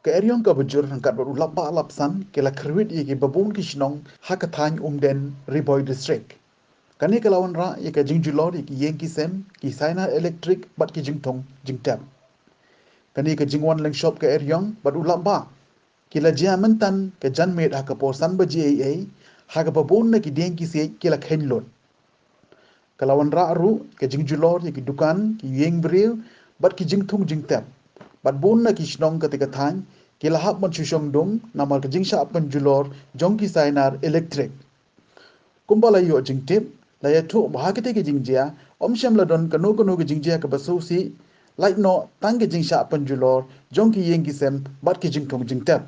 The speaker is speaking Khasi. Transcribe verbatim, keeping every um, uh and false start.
Ka eriong kaba jur ryngkat bad u lapbah lapsan ki la kyrwit ïa kiba bun ki shnong ha ka thaiñ Umden, Ri Bhoi District. Kane ka la wanrah ïa ka jingjulor ïa ki ïing ki sem, ki sainar elektrik bad ki jingthung jingtep. Kane ka jingwan lyngshop ka eriong bad u lapbah ki la jia mynta ka janmiet ha ka por san baje eiei, ha kaba bun na ki dieng ki siej ki la kheiñ lut. Ka la wanrah ruh ka jingjulor ïa ki dukan, ki ïing briew bad ki jingthung jingtep. Bad bun na ki shnong katei ka thaiñ ki la hap ban shu shong dum namar ka jingshah pynjulor jong ki sainar elektrik. Kumba la ïoh jingtip, la ïathuh ba ha katei ka jingjia ym shym la don kano kano ka jingjia kaba sngewsih, lait noh tang ka jingshah pynjulor jong ki ïing ki sem bad ki jingthung jingtep.